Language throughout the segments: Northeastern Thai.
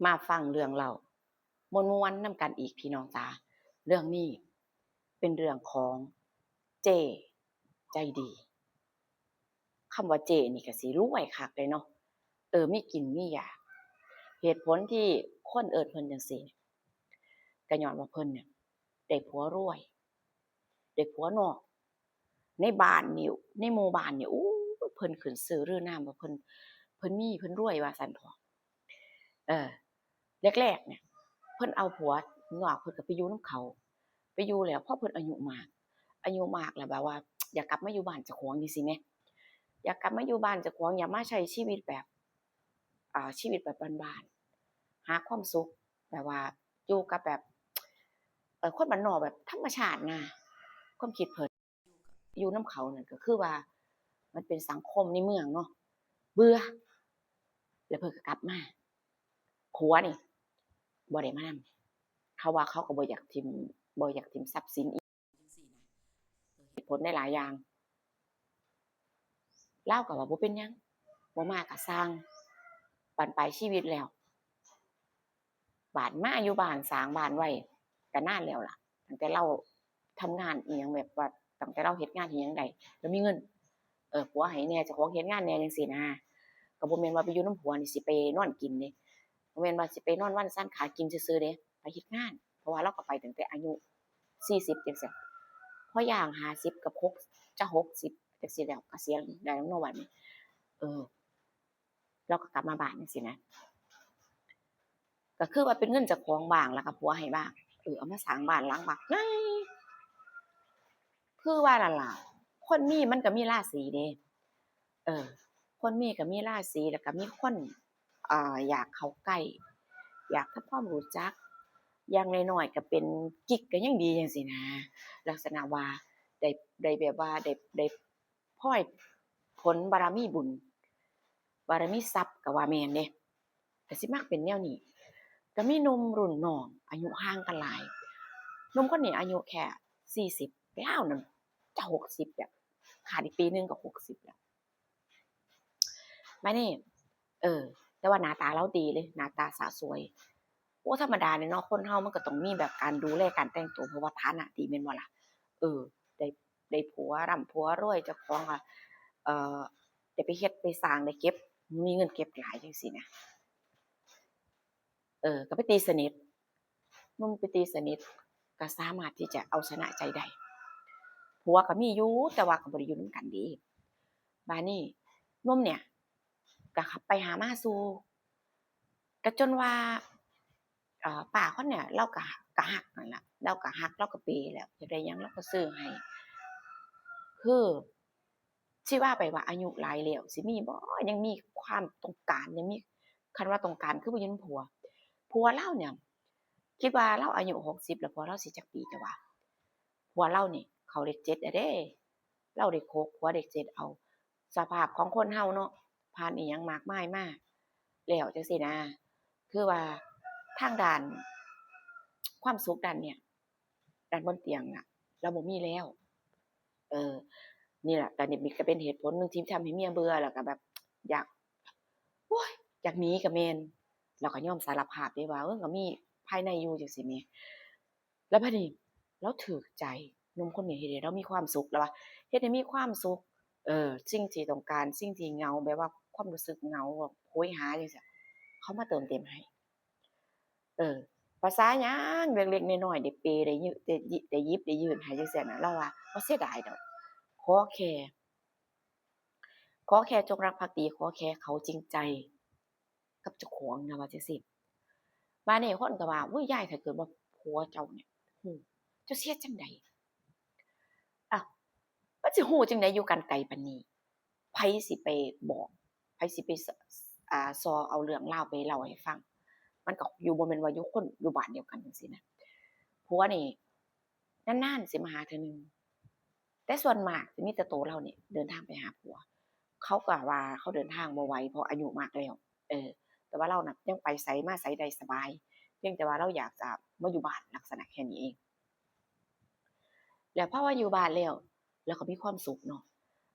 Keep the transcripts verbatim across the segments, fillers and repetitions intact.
มาฟังเรื่องเล่าม่วนๆนำกันอีกพี่น้องจ๋า เรื่องนี้เป็นเรื่องของเจ้ใจดี คำว่าเจ้นี่ก็สิรวยคักเลยเนาะ เออ มีกินมีอยาก เหตุผลที่คนเอิ้นเพิ่นจั่งซี้ ก็ย้อนว่าเพิ่นเนี่ยได้ผัวรวย ได้ผัวนอก ในบ้านนี่ ในหมู่บ้านนี่ โอ้ย เพิ่นขึ้นชื่อลือนามว่าเพิ่น เพิ่นมี เพิ่นรวยว่าซั่นเถาะ เออ แรกๆเนี่ย เพิ่นเอาผัวนอก เพิ่นก็ไปอยู่นำเขา ไปอยู่แล้ว พอเพิ่นอายุมาก อายุมากแล้วแบบว่า อยากกลับมาอยู่บ้านเจ้าของจั่งซี้แหม อยากกลับมาอยู่บ้านเจ้าของ อยากมาใช้ชีวิตแบบ อ่า ชีวิตแบบบ้านๆ หาความสุขแบบว่าอยู่กับแบบ เอ่อ คนบ้านนอกแบบธรรมชาตินะ ความคิดเพิ่น อยู่นำเขานั่นก็คือว่า มันเป็นสังคมในเมืองเนาะ เบื่อ แล้วเพิ่นก็กลับมา ผัวนี่บ่ได้มานำ เขาว่าเขาก็บ่อยากถิ่ม บ่อยากถิ่มทรัพย์สินอีหยังจั่งซี้นะ เหตุผลหลายๆอย่าง ลาวก็ว่าบ่เป็นหยัง บ่มาก็ซ่าง บั้นปลายชีวิตแล้ว บาดมาอยู่บ้าน สร้างบ้านไว้ก็นานแล้วล่ะ ตั้งแต่ลาวทำงานอิหยังแบบว่า ตั้งแต่ลาวเฮ็ดงานเฮ็ดหยังได้ แล้วมีเงิน เออ ผัวให้แหน่ เจ้าของเฮ็ดงานแหน่จั่งซี้นะ ก็บ่แม่นว่าไปอยู่นำผัวนี่สิไปนอนกินเด้ บ่แม่นว่าสิไปนอนวันซานขากินซื่อๆเด้ ไปเฮ็ดงาน เพราะว่าลาวก็ไปตั้งแต่อายุสี่สิบจั่งซี้ พอย่างห้าสิบกับหก จะหกสิบจั่งซี้แล้ว เกษียณได้แล้วเนาะบัดนี้ เออ ลาวก็กลับมาบ้านจั่งซี้นะ ก็คือว่าเป็นเงินเจ้าของบ้าง แล้วก็ผัวให้บ้าง เออ เอามาสร้างบ้านหลังบักใหญ่ คือว่านั่นล่ะ คนมีมันก็มีราศีเด้ เออ คนมีก็มีราศี แล้วก็มีคน อ่า อยากเข้าใกล้ อยากทำความรู้จัก อย่างน้อยๆก็เป็นกิ๊กก็ยังดีจั่งซี้นะ ลักษณะว่าได้ ได้แบบว่าได้ ได้พลอยผลบารมีบุญ บารมีทรัพย์ก็ว่าแม่นเด้ ก็สิมักเป็นแนวนี้ ก็มีหนุ่มรุ่นน้องอายุห่างกันหลาย หนุ่มคนนี้อายุแค่สี่สิบ ลาวนั่นจะหกสิบแล้ว ขาดอีกปีหนึ่งก็หกสิบแล้ว บาดนี้ เออ แต่ว่าหน้าตาลาวดีเลย หน้าตาสาวสวย โอ้ ธรรมดาเนี่ยเนาะ คนเฮามันก็ต้องมีแบบการดูแลการแต่งตัว เพราะว่าฐานะดีแม่นบ่ล่ะ เออ ได้ ได้ผัวร่ำผัวรวย เจ้าของก็ เอ่อ ได้ไปเฮ็ดไปสร้าง ได้เก็บ มีเงินเก็บหลายจั่งซี้นะ เออ ก็ไปตีสนิท หนุ่มไปตีสนิท ก็สามารถที่จะเอาชนะใจได้ ผัวก็มีอยู่ แต่ว่าก็บ่ได้อยู่นำกันเด้ บาดนี้หนุ่มเนี่ย ก็ไปหามาสู่ ก็จนว่า เอ่อ ป้าคนเนี่ย ลาวก็ ก็ฮักนั่นล่ะ ลาวก็ฮัก ลาวก็เปย์แล้ว อยากได้หยังลาวก็ซื้อให้ คือ สิว่าไปว่าอายุหลายแล้ว สิมีบ่ ยังมีความต้องการ ยังมี คันว่าต้องการคือบ่อยู่นำผัว ผัวลาวเนี่ย คิดว่าลาวอายุหกสิบแล้ว ผัวลาวสิจักปีจ้ะวะ ผัวลาวนี่เข้าเลขเจ็ดแล้วเด้ ลาวเลขหก ผัวเลขเจ็ด เอา สภาพของคนเฮาเนาะ ผ่านอิหยังมากมายมาแล้วจั่งซี้นะ คือว่าทางด้านความสุขด้านเนี่ย ด้านบนเตียงน่ะ ลาวบ่มีแล้ว เออ นี่ล่ะ ก็นี่ก็เป็นเหตุผลหนึ่งที่ทำให้เมียเบื่อ แล้วก็แบบอยาก โอ๊ย อยากหนีก็แม่น ลาวก็ยอมสารภาพเด้ว่า เออ ก็มีภายในอยู่จั่งซี้แหม แล้วบาดนี้ลาวถูกใจหนุ่มคนนี้ เฮ็ดให้ลาวมีความสุข ลาวว่าเฮ็ดให้มีความสุข เออ สิ่งที่ต้องการ สิ่งที่เหงา แบบว่าความรู้สึกเหงา แบบโหยหาจั่งซี้ เขามาเติมเต็มให้ เออ ประสาหยังเล็กๆน้อยๆ ได้เปย์ ได้ยื ได้ยิ ได้หยิบได้ยื่นให้จั่งซี้นะ ลาวว่าบ่เสียดายดอก ขอแค่ ขอแค่จงรักภักดี ขอแค่เขาจริงใจกับเจ้าของ ลาวว่าจั่งซี้ บาดนี้คนก็ว่า โอ๊ย ยาย ถ้าเกิดว่าผัวเจ้าเนี่ยฮู้ เจ้าสิเฮ็ดจั่งใด อ้าว มันสิฮู้จั่งใด อยู่กันไกลปานนี้ ไผสิไปบอก ไผสิไป อ่า ซอเอาเรื่องราวไปเล่าให้ฟัง มันก็อยู่ บ่แม่นว่าอยู่คน อยู่บ้านเดียวกันจั่งซี้นะ ผัวนี่นานๆสิมาหาเทื่อหนึ่ง แต่ส่วนมากสิมีแต่โตลาวนี่เดินทางไปหาผัว เขาก็ว่าเขาเดินทางบ่ไหว เพราะอายุมากแล้ว เออ แต่ว่าลาวน่ะยังไปไสมาไสได้สบาย เพียงแต่ว่าลาวอยากจะมาอยู่บ้าน ลักษณะแค่นี้เอง แล้วพอมาอยู่บ้านแล้ว ลาวก็มีความสุขเนาะ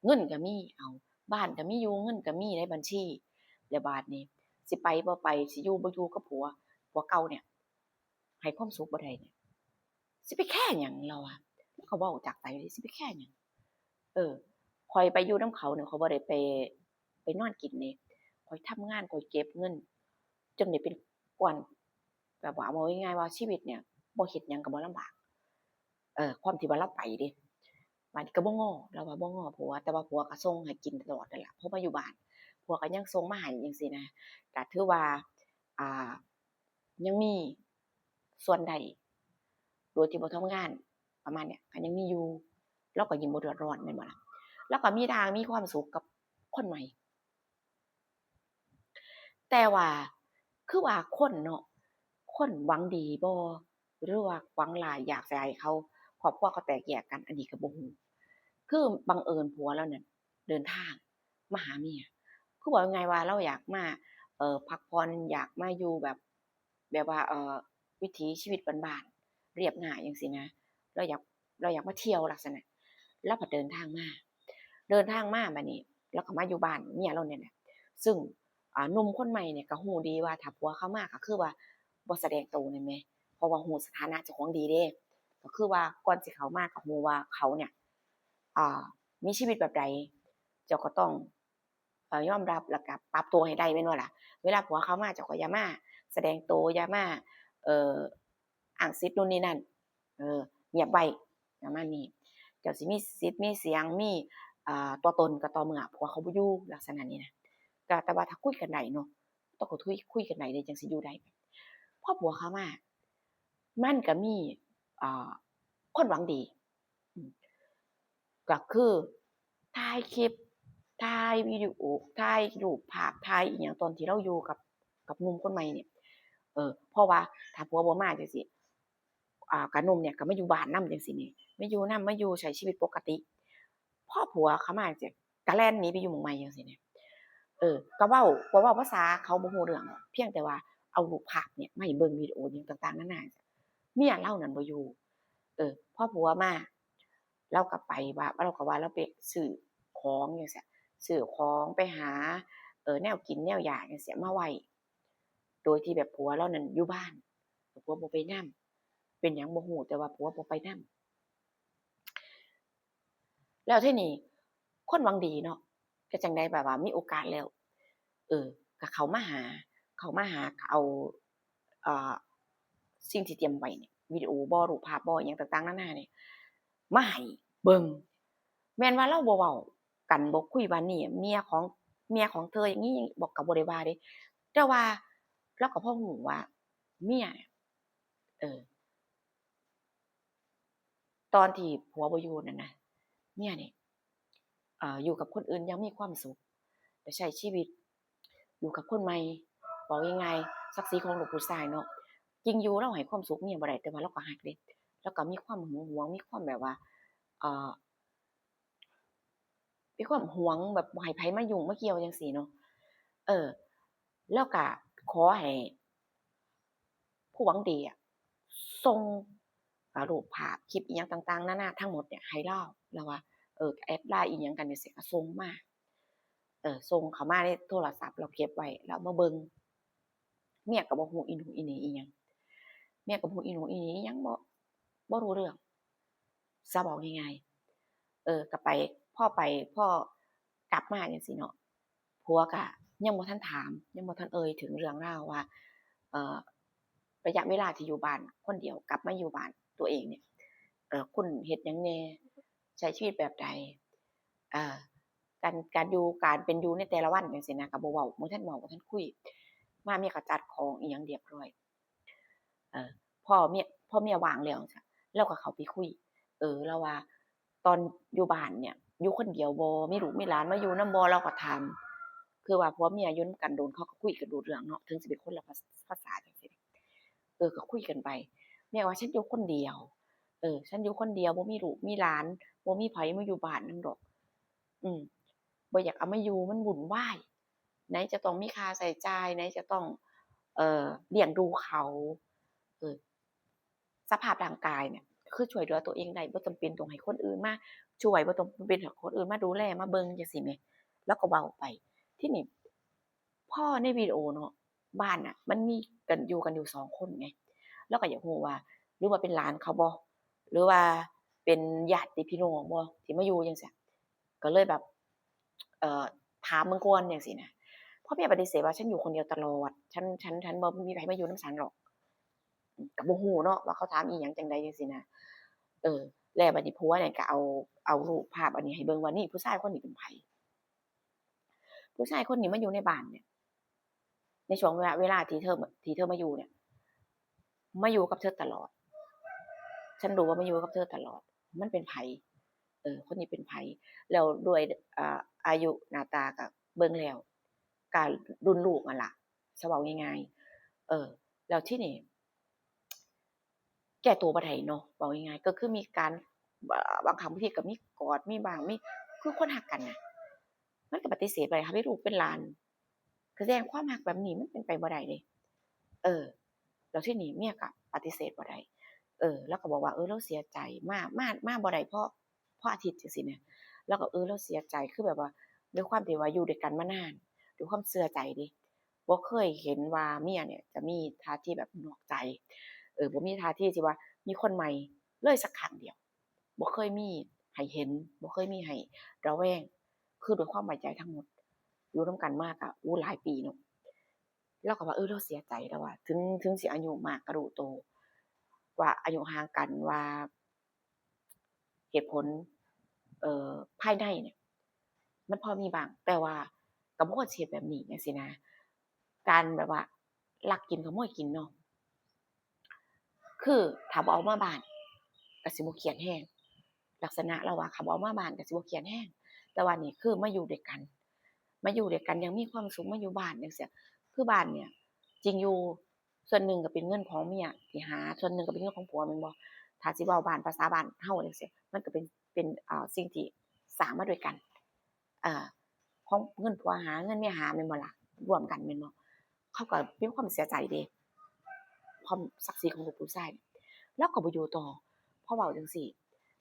เงินก็มี เอา บ้านก็มีอยู่ เงินก็มีในบัญชี แล้วบาดนี้ สิไปบ่ไป สิอยู่บ่อยู่กับผัว ผัวเก่าเนี่ย ให้ความสุขบ่ได้เนี่ย สิไปแคร์หยัง ลาวว่า ลาวก็เว้าจากใจเลย สิไปแคร์หยัง เออ ข้อยไปอยู่นำเขาเนี่ย ข้อยบ่ได้ไป ไปนอนกินเด้ ข้อยทำงาน ข้อยเก็บเงิน จนได้เป็นก้อน แบบว่า เว้าง่ายๆว่าชีวิตเนี่ย บ่เฮ็ดหยังก็บ่ลำบาก เออ ความที่ว่าลาวไปเด้ บาดนี้ก็บ่ง้อ ลาวว่าบ่ง้อผัว แต่ว่าผัวก็ส่งให้กินตลอดนั่นล่ะ พอมาอยู่บ้าน ผัวก็ยังส่งมาให้จั่งซี้นะ ก็ถือว่า อ่า ยังมีส่วนได้ โดยที่บ่ทำงาน ประมาณเนี้ย ก็ยังมีอยู่ ลาวก็ยิ่งบ่เดือดร้อนแม่นบ่ล่ะ ลาวก็มีทางมีความสุขกับคนใหม่ แต่ว่า คือว่าคนเนาะ คนหวังดีบ่ หรือว่าหวังร้าย อยากสิให้เขา ครอบครัวเขาแตกแยกกัน อันนี้ก็บ่ฮู้ คือบังเอิญผัวลาวเนี่ยเดินทางมาหาเมีย คือเว้าง่ายๆว่าลาวอยากมา เอ่อ พักผ่อน อยากมาอยู่แบบ แบบว่า เอ่อ วิถีชีวิตบ้านๆ เรียบง่ายจั่งซี้นะ ลาวอยาก ลาวอยากมาเที่ยวลักษณะ ลาวผัดเดินทางมา เดินทางมาบาดนี้ ลาวก็มาอยู่บ้านเมียลาวเนี่ยแหละ ซึ่ง อ่า หนุ่มคนใหม่เนี่ยก็ฮู้ดีว่าถ้าผัวเขามาก็คือว่าบ่แสดงโตแม่นบ่ เพราะว่าฮู้สถานะเจ้าของดีเด้ ก็คือว่าก่อนสิเข้ามาก็ฮู้ว่าเขาเนี่ย อ่า มีชีวิตแบบใด เจ้าก็ต้อง เอ่อ ยอมรับแล้วก็ปรับตัวให้ได้แม่นบ่ล่ะ เวลาผัวเขามาเจ้าก็อย่ามาแสดงโต อย่ามา เอ่อ อ้างสิทธิ์นู่นนี่นั่น เออ เงียบไว้ ประมาณนี้ เจ้าสิมีสิทธิ์มีเสียง มี เอ่อ ตัวตนก็ต่อเมื่อผัวเขาบ่อยู่ ลักษณะนี้นะ ก็แต่ว่าถ้าคุยกันได้เนาะ ต้องก็คุย คุยกันได้เด้ จั่งสิอยู่ได้ พอผัวเขามา มันก็มี เอ่อ คนหวังดี อืม ก็คือถ่ายคลิป ถ่ายวิดีโอ ถ่ายรูปภาพ ถ่ายอิหยังตอนที่ลาวอยู่กับ กับหนุ่มคนใหม่เนี่ย เออ เพราะว่าถ้าผัวบ่มาจั่งซี้ อ่า กับหนุ่มเนี่ยก็มาอยู่บ้านนำจั่งซี้นี่ มาอยู่นำ มาอยู่ใช้ชีวิตปกติ พอผัวเขามาจั่งซี้ ก็แล่นหนีไปอยู่หม่องใหม่จั่งซี้นี่ เออ ก็เว้า ก็เว้าภาษาเขาบ่ฮู้เรื่องหรอก เพียงแต่ว่าเอารูปภาพเนี่ยมาให้เบิ่ง วิดีโอหยังต่างๆนานา เมียลาวนั่นบ่อยู่ เออ พอผัวมา ลาวก็ไปว่า ลาวก็ว่าลาวไปซื้อของจั่งซี้ ซื้อของไปหา เอ่อ แนวกินแนวอยากจั่งซี้มาไว้ โดยที่แบบผัวลาวนั่นอยู่บ้าน ผัวบ่ไปนำ เป็นหยังบ่ฮู้ แต่ว่าผัวบ่ไปนำ แล้วทีนี้คนหวังดีเนาะ ก็จั่งใด๋แบบว่ามีโอกาสแล้ว เออ ก็เข้ามาหา เข้ามาหา ก็เอา เอ่อ สิ่งที่เตรียมไว้เนี่ย วิดีโอบ่ รูปภาพบ่ อิหยังต่างๆนานาเนี่ย มาให้เบิ่ง แม่นว่าลาวบ่เว้ากัน บ่คุยว่านี่เมียของ เมียของเธออย่างนี้ บ่ ก็บ่ได้ว่าเด้ แต่ว่าลาวก็พอฮู้ว่าเมียเนี่ย เออ ตอนที่ผัวบ่อยู่นั่นนะ เมียนี่ เอ่อ อยู่กับคนอื่นอย่างมีความสุข ไปใช้ชีวิต อยู่กับคนใหม่ เว้าง่ายๆ ศักดิ์ศรีของลูกผู้ชายเนาะ จริงอยู่ลาวให้ความสุขเมียบ่ได้ แต่ว่าลาวก็ฮักเด้ ลาวก็มีความหึงหวง มีความแบบว่า เอ่อ มีความหวงแบบบ่ให้ไผมายุ่งมาเกี่ยวจั่งซี้เนาะ เออ ลาวก็ขอให้ ผู้หวังดีอะ ส่ง อ่า รูปภาพ คลิปอิหยังต่างๆนานาทั้งหมดเนี่ยให้ลาว ลาวว่า เออ แอดไลน์อิหยังกันจั่งซี้ ก็ส่งมา เออ ส่งเข้ามาในโทรศัพท์ ลาวเก็บไว้ ลาวมาเบิ่ง เมียก็บ่ฮู้อีหนูอีเหน่อิหยัง เมียก็บ่ฮู้อีหนูอีเหน่อิหยัง บ่ บ่รู้เรื่อง ซะเว้าง่ายๆ เออ ก็ไป พอไป พอกลับมาจั่งซี้เนาะ ผัวก็ยังบ่ทันถาม ยังบ่ทันเอ่ยถึงเรื่องราวว่า เอ่อ ระยะเวลาที่อยู่บ้านคนเดียว กลับมาอยู่บ้านตัวเองเนี่ย เอ่อ คุณเฮ็ดหยังแหน่ ใช้ชีวิตแบบใด เอ่อ การ การอยู่ การเป็นอยู่ในแต่ละวันจั่งซี้นะ ก็บ่เว้า บ่ทันเว้า บ่ทันคุย มาเมียก็จัดของอิหยังเรียบร้อย เอ่อ พอเมีย พอเมียว่างแล้วจั่งซี้ ลาวก็เข้าไปคุย เออ ลาวว่า ตอนอยู่บ้านเนี่ย อยู่คนเดียวบ่ มีลูกมีหลานมาอยู่นำบ่ ลาวก็ถาม คือว่าผัวเมียอยู่นำกันโดน เขาก็คุยกันรู้เรื่องเนาะ ถึงสิเป็นคนละภา ภาษาจั่งซี้ เออ ก็คุยกันไป เมียว่า ฉันอยู่คนเดียว เออ ฉันอยู่คนเดียว บ่มีลูกมีหลาน บ่มีไผมาอยู่บ้านนำดอก อืม บ่อยากเอามาอยู่ มันวุ่นวาย ไหนจะต้องมีค่าใช้จ่าย ไหนจะต้อง เอ่อ เลี้ยงดูเขา เออ สภาพร่างกายเนี่ย คือช่วยเหลือตัวเองได้ บ่จำเป็นต้องให้คนอื่นมาช่วย บ่ต้องเป็นให้คนอื่นมาดูแล มาเบิ่งจั่งซี้แหม ลาวก็เว้าไป ทีนี้ พอในวิดีโอเนาะ บ้านน่ะ มันมีกัน อยู่กันอยู่สองคนไง ลาวก็อยากฮู้ว่า หรือว่าเป็นหลานเขาบ่ หรือว่าเป็นญาติพี่น้องบ่ ที่มาอยู่จั่งซี้ ก็เลยแบบ เอ่อ ถามเบิ่งก่อนจั่งซี้นะ พ่อเมียปฏิเสธว่า "ฉันอยู่คนเดียวตลอด ฉัน ฉัน ฉันบ่มีไผมาอยู่นำฉันหรอก" อืม ก็บ่ฮู้เนาะว่าเขาถามอีหยังจั่งใดจั่งซี้นะ เออ แล้วบัดนี้ผัวนั่นก็เอา เอารูปภาพอันนี้ให้เบิ่งว่า "นี่ ผู้ชายคนนี้เป็นไผ ผู้ชายคนนี้มาอยู่ในบ้านเนี่ย ในช่วงเวลา เวลาที่เธอ ที่เธอมาอยู่เนี่ย มาอยู่กับเธอตลอด ฉันรู้ว่ามาอยู่กับเธอตลอด มันเป็นไผ เออ คนนี้เป็นไผ" แล้วด้วย อ่า อายุหน้าตาก็เบิ่งแล้ว ก็รุ่นลูกนั่นล่ะ สิเว้าง่ายๆ เออ แล้วทีนี้ แก้ตัวบ่ได้เนาะ เว้าง่ายๆ ก็คือมีการ บ- บางครั้งบางทีก็มีกอด มีบ้าง มี คือคนฮักกันน่ะ มันก็ปฏิเสธบ่ได้ ถ้าเป็นลูกเป็นหลาน แสดงความฮักแบบนี้มันเป็นไปบ่ได้เด้ เออ แล้วทีนี้เมียก็ปฏิเสธบ่ได้ เออ ลาวก็บอกว่า เออ ลาวเสียใจ มา มา มาบ่ได้เพราะ เพราะอาทิตย์จั่งซี้นะ ลาวก็ เออ ลาวเสียใจ คือแบบว่า ด้วยความที่ว่าอยู่ด้วยกันมานาน ด้วยความเชื่อใจเด้ บ่เคยเห็นว่าเมียเนี่ยจะมีท่าทีแบบนอกใจ เออ บ่มีท่าทีที่ว่ามีคนใหม่เลยสักครั้งเดียว บ่เคยมีให้เห็น บ่เคยมีให้ระแวง คือด้วยความไว้ใจทั้งหมด อยู่นำกันมาก็ อู้ หลายปีเนาะ ลาวก็ว่า เออ ลาวเสียใจ ลาวว่า ถึง ถึงสิอายุมากก็รู้โต ว่าอายุห่างกัน ว่าเหตุผล เอ่อ ภายในเนี่ย มันพอมีบ้าง แต่ว่าก็บ่ควรสิเฮ็ดแบบนี้จั่งซี้นะ การแบบว่าลักกินขโมยกินเนาะ คือถ้าบ่เอามาบ้านก็สิบ่เครียดแฮง ลักษณะลาวว่า คันบ่เอามาบ้านก็สิบ่เครียดแฮง แต่ว่านี่คือมาอยู่ด้วยกัน มาอยู่ด้วยกันอย่างมีความสุข มาอยู่บ้านจั่งซี้ คือบ้านเนี่ย จริงอยู่ ส่วนหนึ่งก็เป็นเงินของเมียที่หา ส่วนหนึ่งก็เป็นเงินของผัวแม่นบ่ ถ้าสิเว้าบ้าน ภาษาบ้านเฮาจั่งซี้ มันก็เป็น เป็น อ่า สิ่งที่สร้างมาด้วยกัน อ่า ของเงินผัวหา เงินเมียหาแม่นบ่ล่ะ ร่วมกันแม่นบ่ เขาก็มีความเสียใจเด้ ความศักดิ์ศรีของลูกผู้ชาย ลาวก็บ่อยู่ต่อ พอเว้าจั่งซี้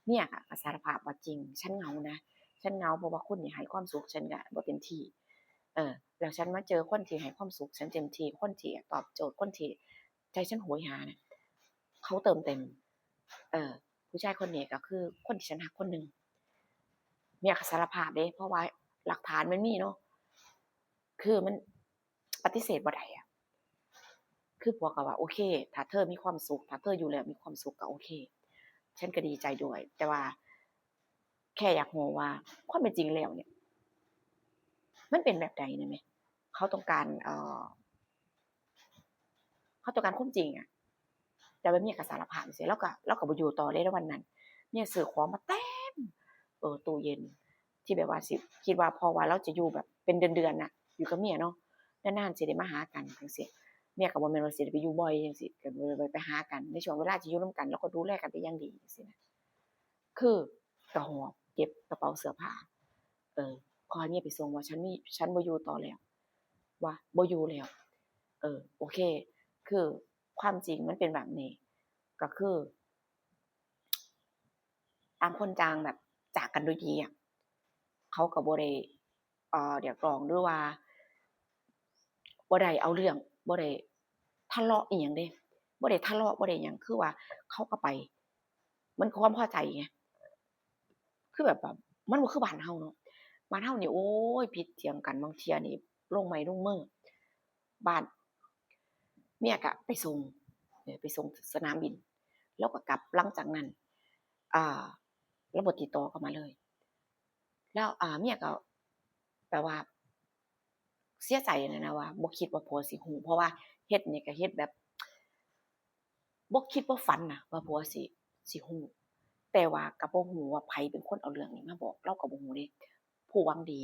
เมียก็ ก็สารภาพว่า จริง ฉันเหงานะ ฉันเหงา เพราะว่าคุณนี่ให้ความสุขฉันก็บ่เต็มที่ เออ แล้วฉันมาเจอคนที่ให้ความสุขฉันเต็มที่ คนที่ตอบโจทย์ คนที่ใจฉันโหยหาน่ะ เขาเติมเต็ม เออ ผู้ชายคนนี้ก็คือคนที่ฉันฮักคนหนึ่ง เมียก็สารภาพเด้ เพราะว่าหลักฐานมันมีเนาะ คือมันปฏิเสธบ่ได้อะ คือผัวก็ว่า โอเค ถ้าเธอมีความสุข ถ้าเธออยู่แล้วมีความสุขก็โอเค ฉันก็ดีใจด้วย แต่ว่าแค่อยากรู้ว่าความเป็นจริงแล้วเนี่ย มันเป็นแบบใดนะแม่ เขาต้องการ เอ่อ เขาต้องการความจริงอะ แต่ว่าเมียก็สารภาพจั่งซี้ ลาวก็ ลาวก็บ่อยู่ต่อเลยในวันนั้น เมียซื้อของมาเต็ม เออ ตู้เย็น ที่แบบว่าสิ คิดว่า เพราะว่าลาวจะอยู่แบบเป็นเดือนๆ น่ะ อยู่กับเมียเนาะ นานๆ สิได้มาหากันจั่งซี้ เมียก็บ่แม่นว่าสิได้ไปอยู่บ่อยจั่งซี้ ก็บ่ได้ไปหากัน ในช่วงเวลาที่อยู่นำกัน ลาวก็ดูแลกันเป็นอย่างดีจั่งซี้นะ คือก็หอบเก็บกระเป๋าเสื้อผ้า เออ ขอให้เมียไปส่ง ว่าฉันมี ฉันบ่อยู่ต่อแล้ว ว่าบ่อยู่แล้ว เออ โอเค คือความจริงมันเป็นแบบนี้ ก็คือ ต่างคนต่างแบบจากกันด้วยดีอะ เขาก็บ่ได้ เอ่อ เรียกร้อง หรือว่า บ่ได้เอาเรื่อง บ่ได้ทะเลาะอิหยังเด้ บ่ได้ทะเลาะ บ่ได้หยัง คือว่าเขาก็ไป มันคือความพอใจไง คือแบบ แบบ มันบ่คือบ้านเฮาเนาะ บ้านเฮานี่ โอ้ย ผิดเถียงกัน บางเทื่อนี่ลงไม้ลงมือ บ้าน เมียก็ไปส่ง เออ ไปส่งสนามบิน แล้วก็กลับ หลังจากนั้น อ่า ลาวบ่ติดต่อกลับมาเลย แล้ว อ่า เมียก็แบบว่าเสียใจนั่นนะ ว่าบ่คิดว่าผัวสิรู้ เพราะว่าเฮ็ดนี่ก็เฮ็ดแบบ บ่คิดบ่ฝันนะว่าผัวสิ สิรู้ แต่ว่าก็บ่รู้ว่าไผเป็นคนเอาเรื่องนี้มาบอก ลาวก็บ่รู้เด้ ผู้หวังดี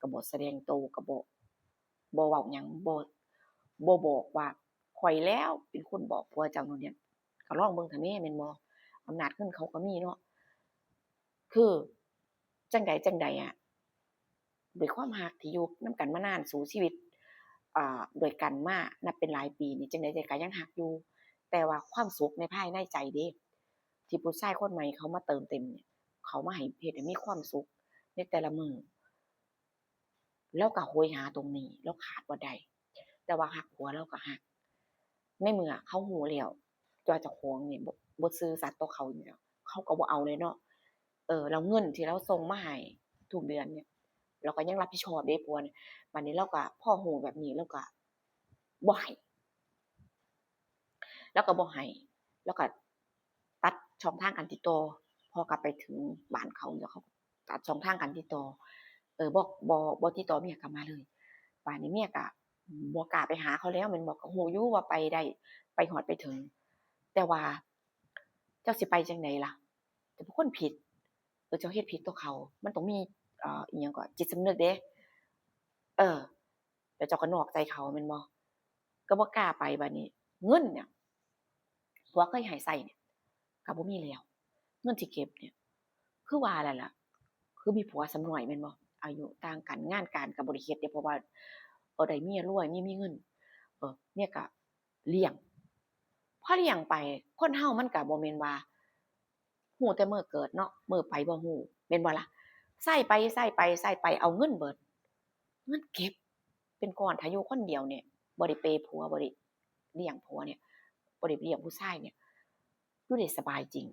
ก็บ่แสดงโต ก็บ่ บ่เว้าหยัง บ่ บ่บอกว่า "ข้อยแหล้วเป็นคนบอกผัวเจ้า" โน่นเนี่ย ก็ลองเบิ่งเถาะแหม แม่นบ่ อำนาจเงินเขาก็มีเนาะ คือจั่งใดจั่งใดอะ ด้วยความฮักที่อยู่นำกันมานาน สู้ชีวิต อ่า ด้วยกันมานับเป็นหลายปีนี่ จั่งใดจั่งใดก็ยังฮักอยู่ แต่ว่าความสุขในภายในใจเด้ ที่ผู้ชายคนใหม่เขามาเติมเต็มเนี่ย เขามาให้ เฮ็ดให้มีความสุขในแต่ละมื้อ ลาวก็โหยหาตรงนี้ ลาวขาดบ่ได้ แต่ว่าฮักผัวลาวก็ฮัก ในเมื่อเขาฮู้แล้วว่าเจ้าของนี่บ่บ่ซื่อสัตย์ต่อเขานี่แล้ว เขาก็บ่เอาเลยเนาะ เออ แล้วเงินที่ลาวส่งมาให้ทุกเดือนเนี่ย ลาวก็ยังรับผิดชอบเด้ผัวเนี่ย บัดนี้ลาวก็พอฮู้แบบนี้ลาวก็บ่ให้ ลาวก็บ่ให้ ลาวก็ตัดช่องทางการติดต่อ พอกลับไปถึงบ้านเขาแล้วเขาตัดช่องทางการติดต่อ เออ บ่ บ่ บ่ติดต่อเมียกลับมาเลย บัดนี้เมียก็บ่กล้าไปหาเขาแล้วแม่นบ่ ก็ฮู้อยู่ว่าไปได้ ไปฮอดไปถึง แต่ว่าเจ้าสิไปจั่งใดล่ะ เจ้าเป็นคนผิด เออ เจ้าเฮ็ดผิดต่อเขา มันต้องมี เอ่อ อิหยังก็จิตสำนึกเด้ เออ แล้วเจ้าก็นอกใจเขาแม่นบ่ ก็บ่กล้าไป บัดนี้เงินเนี่ย ผัวเคยให้ใช้เนี่ย ก็บ่มีแล้ว เงินที่เก็บเนี่ย คือว่าแล้วล่ะ คือมีผัวซ้ำน้อยแม่นบ่ อายุต่างกัน งานการก็บ่ได้เฮ็ดเด้ เพราะว่า เออ ได้เมียรวย เมียมีเงิน เออ เมียก็เลี้ยง พอเลี้ยงไป คนเฮามันก็บ่แม่นว่า ฮู้แต่มื้อเกิดเนาะ มื้อไปบ่ฮู้ แม่นบ่ล่ะ ใช้ไป ใช้ไป ใช้ไป เอาเงินเบิด เงินเก็บเป็นก้อน ถ้าอยู่คนเดียวเนี่ย บ่ได้เปย์ผัว บ่ได้เลี้ยงผัวเนี่ย บ่ได้เลี้ยงผู้ชายเนี่ย อยู่ได้สบายจริง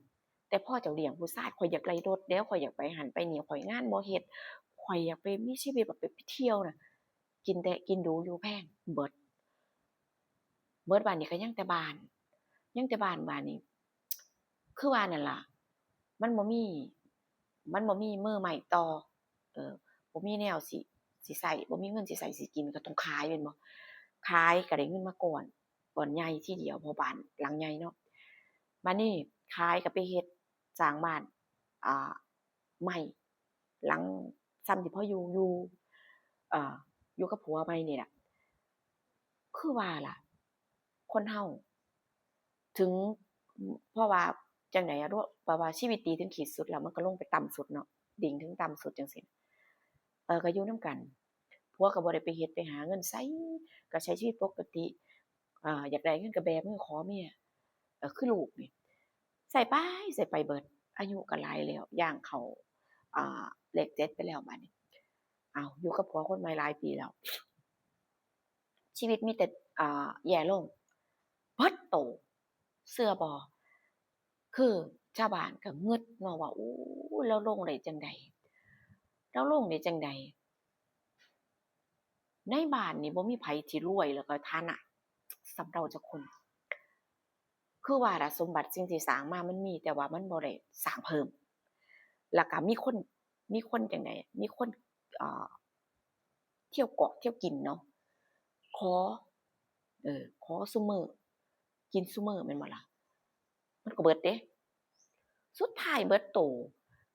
แต่พอเจ้าเลี้ยงผู้ชาย ข้อยอยากได้รถแล้ว ข้อยอยากไปหั้นไปนี่ ข้อยงานบ่เฮ็ด ข้อยอยากไปมีชีวิตแบบไปเที่ยวน่ะ กินแต่ กินหรูอยู่แพง เบิด เบิด บัดนี้ก็ยังแต่บ้าน ยังแต่บ้าน บัดนี้ คือว่านั่นล่ะ มันบ่มี มันบ่มีมือไม้ต่อ เออ บ่มีแนวสิ สิใช้ บ่มีเงินสิใช้สิกิน ก็ต้องขายแม่นบ่ ขายก็ได้เงินมาก้อน ก้อนใหญ่ทีเดียว เพราะบ้านหลังใหญ่เนาะ บัดนี้ขายก็ไปเฮ็ดสร้างบ้าน อ่า ใหม่ หลังส่ำที่พออยู่ อยู่ เอ่อ อยู่กับผัวใหม่นี่ล่ะ คือว่าล่ะ คนเฮา ถึง เพราะว่าจั่งใดอะ เพราะว่าชีวิตดีถึงขีดสุดแล้ว มันก็ลงไปต่ำสุดเนาะ ดิ่งถึงต่ำสุดจั่งซี้ เออ ก็อยู่นำกัน ผัวก็บ่ได้ไปเฮ็ดไปหาเงินไส ก็ใช้ชีวิตปกติ เอ่อ อยากได้เงินก็แบมือขอเมีย เอ่อ คือลูกนี่ ใช้ไป ใช้ไปเบิด อายุก็หลายแล้ว ย่างเข้า อ่า เลขเจ็ดไปแล้วบัดนี้ อ้าว อยู่กับผัวคนใหม่หลายปีแล้ว ชีวิตมีแต่ อ่า แย่ลง เบิดโต เชื่อบ่ คือชาวบ้านก็งึดเนาะว่า โอ้ ลาวลงได้จั่งใด ลาวลงได้จั่งใด ในบ้านนี่บ่มีไผที่รวยแล้วก็ฐานะส่ำลาวจักคน คือว่าล่ะ สมบัติสิ่งที่สร้างมามันมี แต่ว่ามันบ่ได้สร้างเพิ่ม แล้วก็มีคน มีคนจั่งใด มีคน เอ่อ เที่ยวเกาะเที่ยวกินเนาะ ขอ เออ ขอซุมื้อ กินซุมื้อแม่นบ่ล่ะ มันก็เบิดเด้ สุดท้ายเบิดโต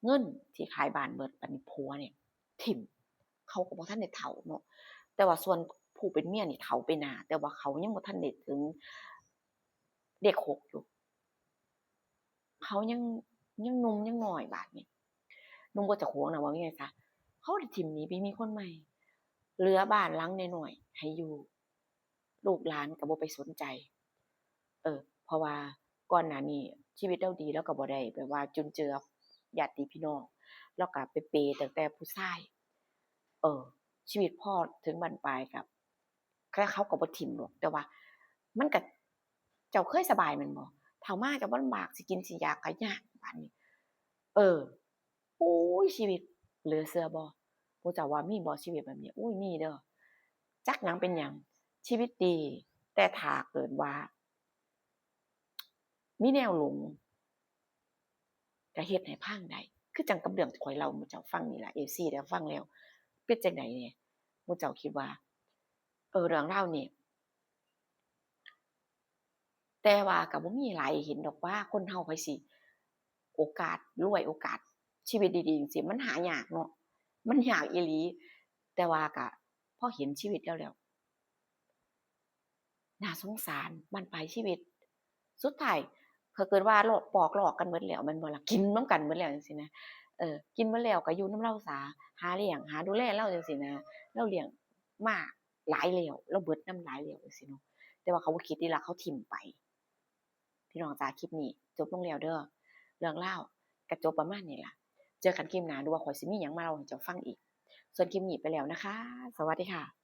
เงินที่ขายบ้านเบิด บัดนี้ผัวเนี่ยถิ่ม เขาก็บ่ทันได้เฒ่าเนาะ แต่ว่าส่วนผู้เป็นเมียนี่เฒ่าไปหน้า แต่ว่าเขายังบ่ทันได้ถึงเลขหกอยู่ เขายัง ยังหนุ่มยังน้อยบาดนี้ หนุ่มกว่าเจ้าของน่ะ เว้าง่ายๆซะ เขาได้ถิ่มหนีไปมีคนใหม่ เหลือบ้านหลังน้อยๆให้อยู่ ลูกหลานก็บ่ไปสนใจ เออ เพราะว่าก่อนหน้านี้ชีวิตลาวดี ลาวก็บ่ได้แบบว่าจุนเจือญาติพี่น้อง ลาวก็ไปเปตั้งแต่ผู้ชาย เออ ชีวิตพอถึงบั้นปลายก็ เขาก็บ่ถิ่มดอก แต่ว่ามันก็ เจ้าเคยสบายแม่นบ่ เฒ่ามาเจ้าบ่ลำบาก สิกินสิอยากก็ยาก บาดนี้ เออ โอ้ย ชีวิตเหลือเชื่อบ่ หมู่เจ้าว่ามีบ่ชีวิตแบบนี้ โอ้ย มีเด้อ จักหยังเป็นหยัง ชีวิตดี แต่ถ้าเกิดว่า มีแนวหลง ก็เฮ็ดให้พังได้ คือจั่งกับเรื่องที่ข้อยเล่าหมู่เจ้าฟังนี่ล่ะ เอฟซี ได้ฟังแล้ว เป็นจั่งใดแหน่ หมู่เจ้าคิดว่า เออ เรื่องราวนี่ แต่ว่าก็บ่มีหลายเห็นดอกว่า คนเฮาไผสิ โอกาสรวย โอกาสชีวิตดีๆจั่งซี้ มันหายากเนาะ มันยากอีหลี แต่ว่าก็พอเห็นชีวิตแล้วแล้ว น่าสงสาร บั้นปลายชีวิต สุดท้าย ถ้าเกิดว่าลอกปอกลอกกันเบิดแล้วแม่นบ่ล่ะ กินนำกันเบิดแล้วจั่งซี้นะ เออ กินเบิดแล้วก็อยู่นำลาวซะ หาเลี้ยง หาดูแลลาวจั่งซี้นะ ลาวเลี้ยงมาหลายแล้ว ลาวเบิดนำหลายแล้วจั่งซี้เนาะ แต่ว่าเขาบ่คิดเด้ล่ะ เขาถิ่มไป พี่น้องจ๋า คลิปนี้จบลงแล้วเด้อ เรื่องราวก็จบประมาณนี้ล่ะ เจอกันคลิปหน้า ดูว่าข้อยสิมีหยังมาเล่าให้เจ้าฟังอีก ส่วนคลิปนี้ไปแล้วนะคะ สวัสดีค่ะ